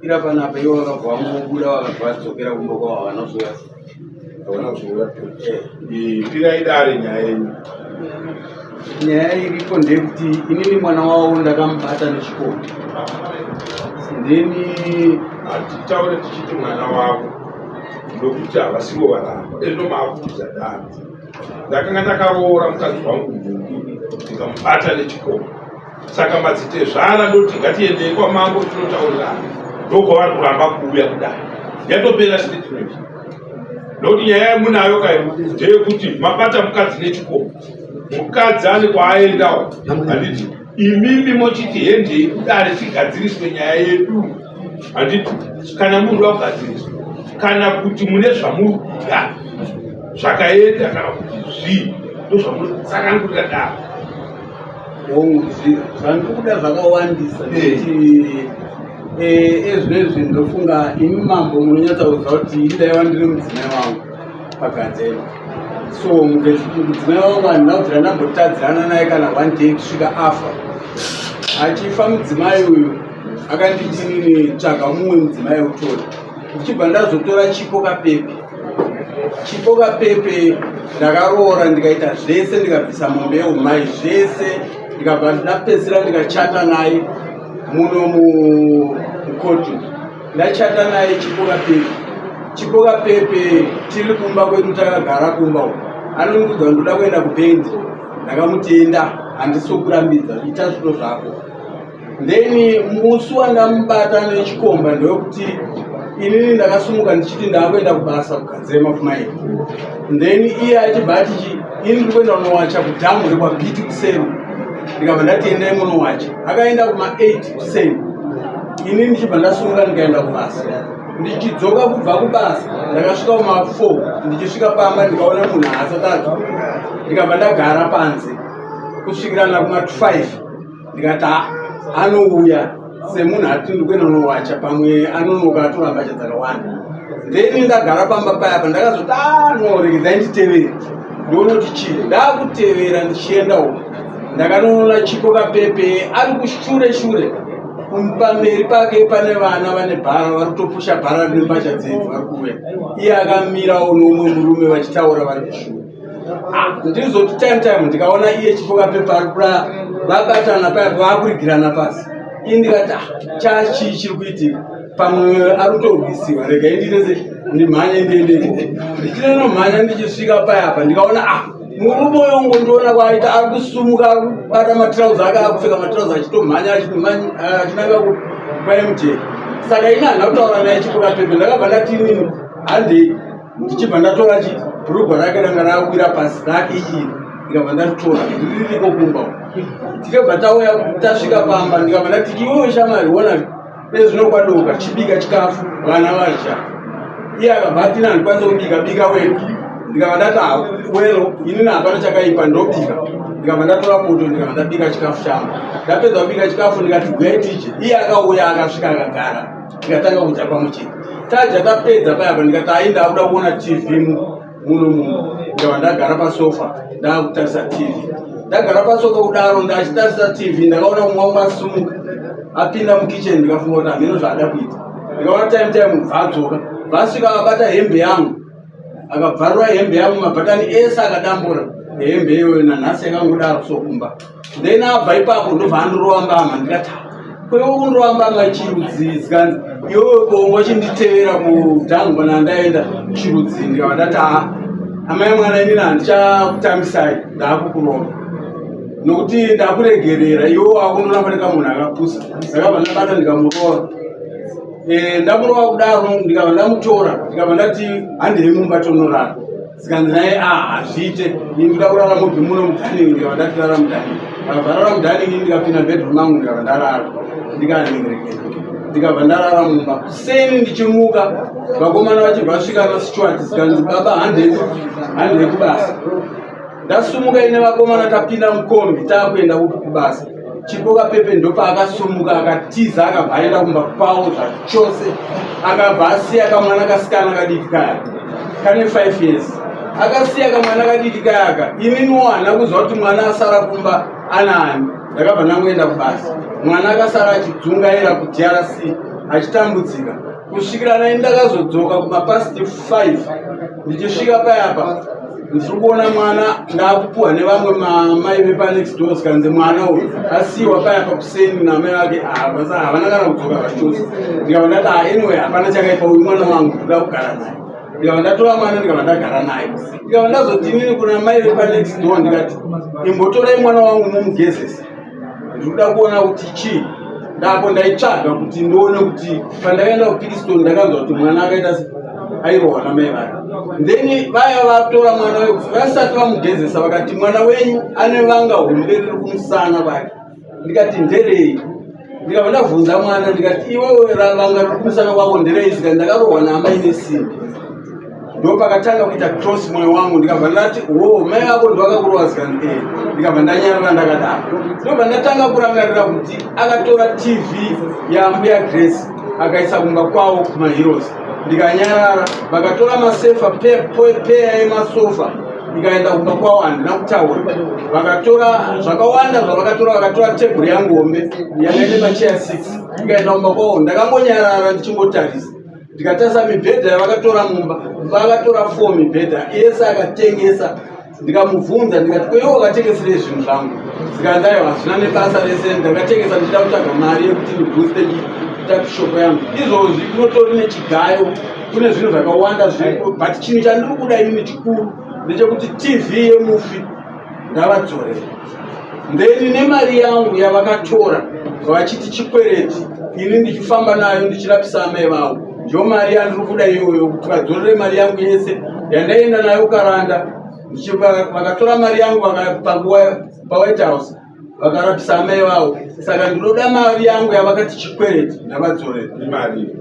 Ira panapa ivo vakabva vangobuda vakabva vadzokera kumba kwavo havana kuzouya. Havana kuzouya. Pirai dare nyaya yenyu. Nyaya iripo ndeyekuti inini mwana wavo ndakamubata nechikoro. Then hatitaure tichiti mwana wavo nokuti havasivo varamba ezvino maakuudza dare ndakanga ndakaroora mukadzi wangu mhungu ndikamubata nechikoro saka madzitezvara ndoti ngatiendei kwamambo tinotaurirana ndokwavari kuramba kuuya kudai yatopera statement nokuti nyaya yamunayo kai ndeyekuti mabata mukadzi nechikoro mukadzi ane kwaaendawo handiti imimi mochiti hendei kudare tigadziriswe nyaya yedu handiti kana muri kuda kugadziriswa kana kuti mune zvamuri kuda zvakaenda kana kuti zvii ndozvamuri kutsanangurira dare Hongu, zvandikuda zvakawandisa nekuti eh, ezvinezvi ndofunga imi mambo munonyatsa kuziva kuti ini ndaiva ndiri mudzimai wangu pagadzeni so mudzimai wangu handina kubvira ndambotadzirana naye kana one day kusvika afa achifa mudzimai uyu akanditi inini tsvaga mumwe mudzimai utore ndichibva ndazotora chipo kapepe Chipo kapepe ndakaroora ndikaita zvese ndikabvisa mombe yeumai zvese ndikabva ndapedzisira ndikachata naye muno mukoti ndachata naye chipo kapepe chipo kapepe tiri kumba kwedu takagara kumba uko anondiudza ndoda kuenda kubhendi ndakamutenda handisi kurambidza ita zviro zvako Then musi wandamubata nechikomba ndewekuti inini ndakasumuka ndichiti ndaakuenda kubasa kugadzira mafumairi then iye achibva ati ini ndiri kuenda kunowacha kudhamu rekwabhiti kuseni ndikabva ndati endai munowacha akaenda kuma 8 kuseni ini ndichibva ndasumuka ndikaenda kubasa ndichidzoka kubva kubasa ndakasvika kuma 4 ndichisvika pamba ndikaona munhu haasati adzoka ndikabva ndagara panze kusvikirana kuma 5 ndikati ah, anouya semunhu ati ndikuenda unowacha pamwe anonoka atora mbatya dzakawanda then ndagara pamba paya pa ndakazoti ah, no regedzai nditevere ndionoti chii ndakutevera ndichienda uko ndakanoona chipo kapepe ari kushure shure pamberi pake pane vana vane bhara vari kutopusha bhara rine mbatya dzedu vari kuuya iye akamirawo noumwe murume vachitaura vari kushure Ah, ndizoti time time ndikaona iye chipoka pepa ari kura vabatana paya vakurigirana pasi ini ndikati ah, chachii chiri kuitika pamwe ari kutorwisiwa rega indinese ndimhanye ndiendeko ndichinonomhanya ndichisvika paya apa ndikaona ah murume uyo ngondiona kwaita ari kusumuka ari kubata matirauzi ake akupfeka matirauzi achitomhanya achinanga kwaMJ saka ini handina kutaura naye chipoka pepe ndakabva ndati inini handei ndichibva ndatora chi bhurugwa rake ranga rawira pasi rake iri ndikabva ndaritora ririko kumba tikabva tauya tasvika pamba ndikabva ndati iwewe shamari wona ezvino kwadoka chibika chikafu vana vadya iye akabva atina handikwanisa kubika bika wega ndikabva ndati ah, welo inini hapana chakaipa ndobika ndikabva ndatora poto ndikabva ndabika chikafu changu ndapedza kubika chikafu ndikati guyai tidye iye akauya akasvika akagara tikatanga kudya pamwe chete tadya tapedza paya pa ndikati ayi ndakuda kuona tv muno muno ndikabva ndagara pasofa ndakutarisa tv ndagara pasofa kudaro ndachitarisa tv ndakaona umwe wangu asumuka apinda mukitchen ndikafunga kuti hameno zvaada kuita ndikaona time time bva adzoka vasvika vabata hembe yangu akabvarura hembe yangu mabhatani ese akadambura hembe iyoyo nanhasi yakangodaro sokumba then abva ipapo ndobva andorova mbama ndikati kwewe kundorova mbama chirudzii zikanzi iwewe kongo chinditevera kudhangu kana ndaenda chirudzii ndikava ndati haa amai mwana inini handichakutambisai ndaakukurova nokuti ndakuregerera iwe wakunoramba ndikamunhu akapusa ndakabva ndabata ndikamurova eh, ndamurova kudaro ndikabva ndamutora ndikabva ndati handei mumba tonorara zikanzi naye ah hazviite ini ndoda kurara mubvi muno mudining ndikabva ndati rara mudining ndakabva rara mudining ndikapinda bedroom mangu ndikabva ndarara ndikanyengerekera ndikabva ndarara mumba kuseni ndichimuka vakomana vachibva vasvika nastuart zikanzi baba handei handei kubasa ndasumuka ine vakomana tapinda mukombi taakuenda kupi kubasa chipo kapepe ndopaakasumuka akatiza akabva aenda kumba kwavo zvachose akabva asiya kamwana kasikana kadiki kaya kane 5 years akasiya kamwana kadiki kayaka ininiwo hana kuziva kuti mwana asara kumba anaani ndakabva ndangoenda kubasa mwana akasara achidzungaira kudrc Achitambudzika kusvikira nai ndakazodzoka kumapast 5, ndichisvika payapa ndiri kuona mwana ndaakupuhwa nevamwe mamai vepanext door, zikanzi mwana uyu asiyiwa payapa kuseni namai vake, havana kana kudzoka zvachose. Ndikabva ndati, "Ah, anyway, hapana chakaipa, uyu mwana wangu, ndoda kugara naye." Ndikabva ndatora mwana, ndikabva ndagara naye. Ndikabva ndazoti inini kuna mai vepanext door, ndikati, "Imbotorai mwana wangu mumugezese, ndikuda kuona kuti chii." Ndapo ndaitsvaga kuti ndione kuti pandakaenda kuPickstone ndakanzwa kuti mwana akaita airohwa namai vake. Then vaya vatora mwana vasati vamugezesa, vakati, "Mwana wenyu ane vanga hombe riri kumusana kwake." Ndikati, "Nderei?" Ndikabva ndabvunza mwana, ndikati, "Iwewe, vanga riri kumusana kwako nderei?" Zikati, "Ndakarohwa naamai nesimbi." Ndo pakatanga kuita cross mwoyo wangu. Ndikabva ndati, "Wo, mai vako ndovakakurova?" Zikani, "E." Ndikabva ndanyarara ndakadaro. Ndobva ndatanga kurangarira kuti akatora TV yambuya Grace akaisa kumba kwavo kumaheroes. Ndikanyarara. Vakatora masefa, peya yemasofa, ikaenda kumba kwavo. Handina kutaura. Vakatora zvakawanda zvavakatora. Vakatora tebhuru yangu hombe yanga ine macheya 6, ikaenda kumba kwavo. Ndakangonyarara ndichingotarisa. Ndikatarisa mibhedha yavakatora mumba, vakatora four mibhedha yese, akatengesa. Ndikamubvunza, ndikati, "Kwewe wakatengeserei zvinhu zvangu?" Zikanzi, "Aiwa, hazvina nebasa rese, ndakatengesa ndichida kutsvaga mari yekuti ndibooste tuckshop yangu." Izvozvi kunotori nechigayo, kune zvinhu zvakawanda zviripo, but chinhu chandiri kuda inini chikuru ndechekuti TV yemufi ngavadzorere, then nemari yangu yavakatora vachiti chikwereti, ini ndichifamba nayo ndichirapisa amai vavo. Ndiyo mari yandiri kuda iyoyo, kuti vadzorere mari yangu yese yandaenda nayo Karanda. Vakatora mari yangu panguva paWhite House vakarapisa amai vavo, saka ndinoda mari yangu yavakati chikwereti, ndavadzorere. Imari?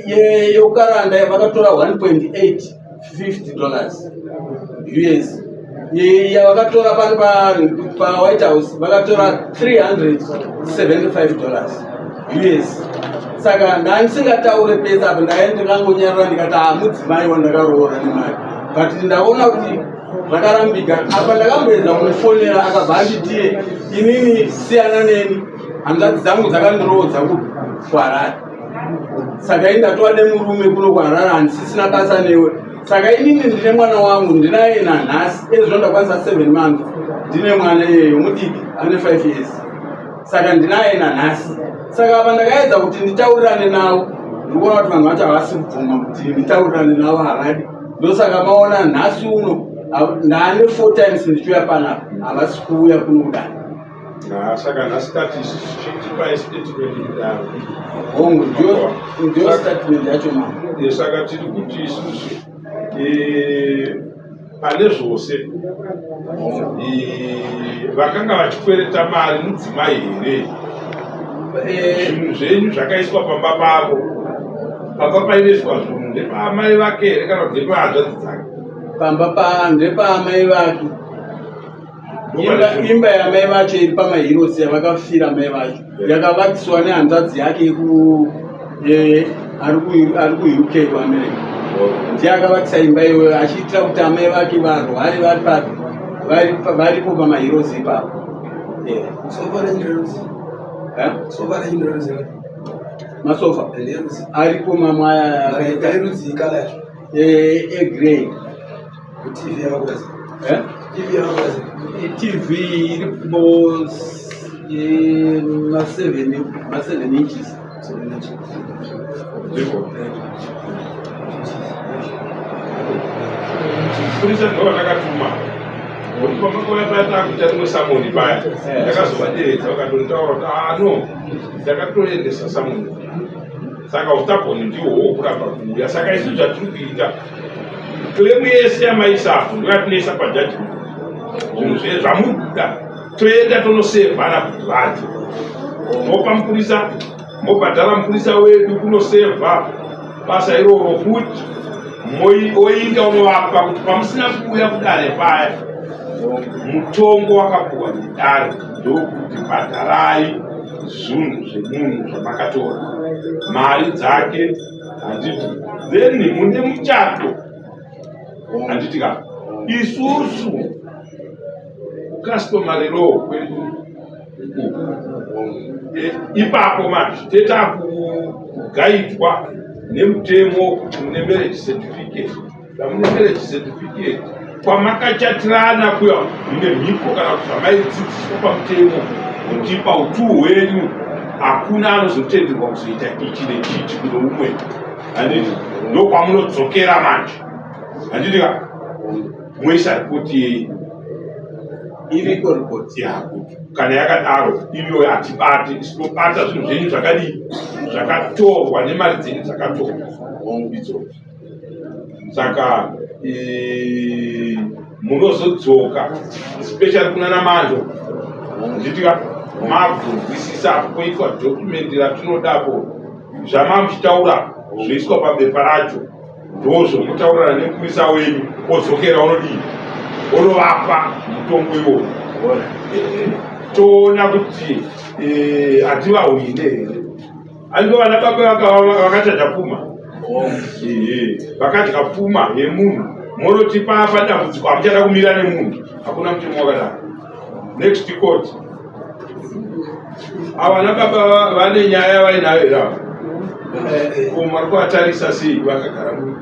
Yekukaranda vakatora 1.850 dollars US. Yavakatora pano paWhite House vakatora $375 US. Saka ndandisingataure pese apa, ndaendekangonyarara, ndikati, "Hamudzimai wandakaroora nemari." But ndaona kuti zvakarambika. Apa ndakamboedza kumufonera, akabva anditiye, "Inini siyana neni, hanzvadzi dzangu dzakandiroodza kuHarare, saka ini ndatova nemurume kuno kuHarare, handisisina basa newe." Saka inini ndine mwana wangu, ndinaye nanhasi. Ezvino ndakwanisa 7 months ndine mwana iyeyo mudiki, ane 5 years, saka ndinaye nanhasi. Saka apa ndakaedza kuti nditaurirane navo, ndikuona kuti vanhu vacho havasi kubvuma kuti nditaurirane navo, havadi. Ndosaka maona nhasi uno ndaane four times ndichiuya panapa, havasi kuuya kuno kudai. Ah, saka nhasi tati isusu chitipai statement kudaro. Hongu, ndiyo statement yacho, mama. Saka tiri kuti isusu pane zvose vakanga vachikwereta mari mudzimai here? Zvinhu zvenyu zvakaiswa pamba pavo, pamba painoiswa zvinhu ndepaamai vake here kana kuti ndepahanzvadzi dzake? Pamba ndepaamai vake. Imba yamai vacho iri pamaheroes, yavakafira mai vacho, yakavakiswa nehanzvadzi yake ari kuUK, kuAmerica. Ndiye akavakisa imba iyoyo achiitira kuti amai vake varware vari papi, varipo pamaheroes ipapo. Sofa renyu ndererudzi? Eh? Sofa renyu ndererudzi? Masofa? Ndererudzi. Aripo mamwe aya akaita Ndererudzi, colour yacho? Egrey. TV yakakura sei? Eh? TV yakakura sei? TV iripo ma7 inches. Ndiko purisa ndo vandakatuma kuti pamakauya paya takuita rimwe summon paya, ndakazovaderedza, vakatonditaura kuti, "Ah, no, ndakatoendesa summon." Saka ustabhoni ndihwo hwokuramba kuuya. Saka isu zvatiri kuita, claim yese yamaisapo ndo yatinoisa pajudgment. Zvinhu zve zvamuri kuda, toenda tonosevhana kubhadhi, mopa mupurisa, mobhadhara mupurisa wedu kunosevha basa iroro futi, oinda unovapa kuti pamusina kuuya kudare paya, mutongo wakapuwa nedare ndokuti bhadharai zvinhu zvemunhu zvamakatora, mari dzake, handiti? Then mune muchato, handiti ka? Isusu customary law kwedu. Ipapo manje tetakugaidwa nemutemo kuti mune marriage certificate. Mune marriage certificate kwamakachatirana kuya mune mhiko kana kuti zvamaidzidziswa pamutemo kuti pautuu hwenyu hakuna anozotenderwa kuzoita ichi nechichi kune umwe, handiti? Ndokwamunodzokera manje, handiti ka? Moisa ripoti yenyu. Iriko ripoti. Yako kana yakadaro iyoyo hatibati, tinobata zvinhu zvenyu zvakadii, zvakatorwa nemari dzenyu dzakatorwa idzodzo. Saka munozodzoka especially kuna namando, nditika mabvunzwisisa poitwa document ratinodapo, zvamamuchitaura zvoiswa pabepa racho, ndozvomutaurirana nemupurisa wenyu, odzokera unodii, onovapa mutongo iwowo. Toona kuti hativahwine here. Andiko vana baba vakachaja pfuma, vakadya pfuma yemunhu, monoti papa dambudziko, hamuchada kumira nemunhu. Hakuna mutemo wakadaro. Next court. Ava vana baba vane nyaya vainayo here ava? Ko mari kuvatarisa sei vakagara muno?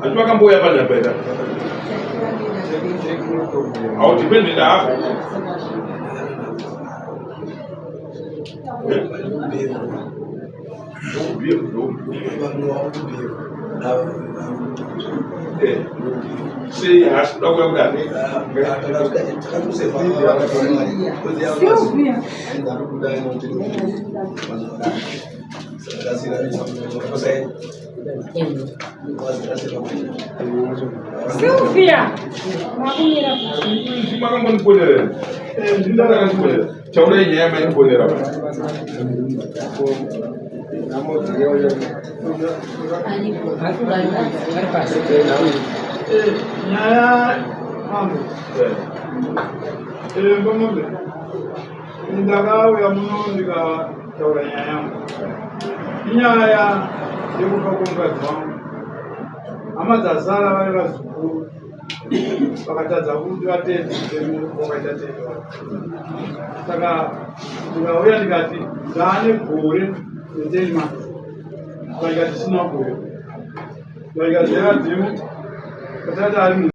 Handi vakambouya panhamba here? Haudependent hapo. Sei haasi kuda kuuya kudare? Sylvia. Sylvia. Makumira. Makambondiponera, ndindakandiponera. Taurai nyaya maimponera. Nyaya mambo mbomombe, ndakauya muno ndikataura nyaya yangu. Inyaya yekufa kwomukadzi wangu. Hama dzasara vari vazukuru vakatadza kuti vatende mutemo wakaita tete wavo. Saka ndikauya ndikati ndaane gore ne10 months, vaika tisina gore, vaika zvevadzimu katati ari.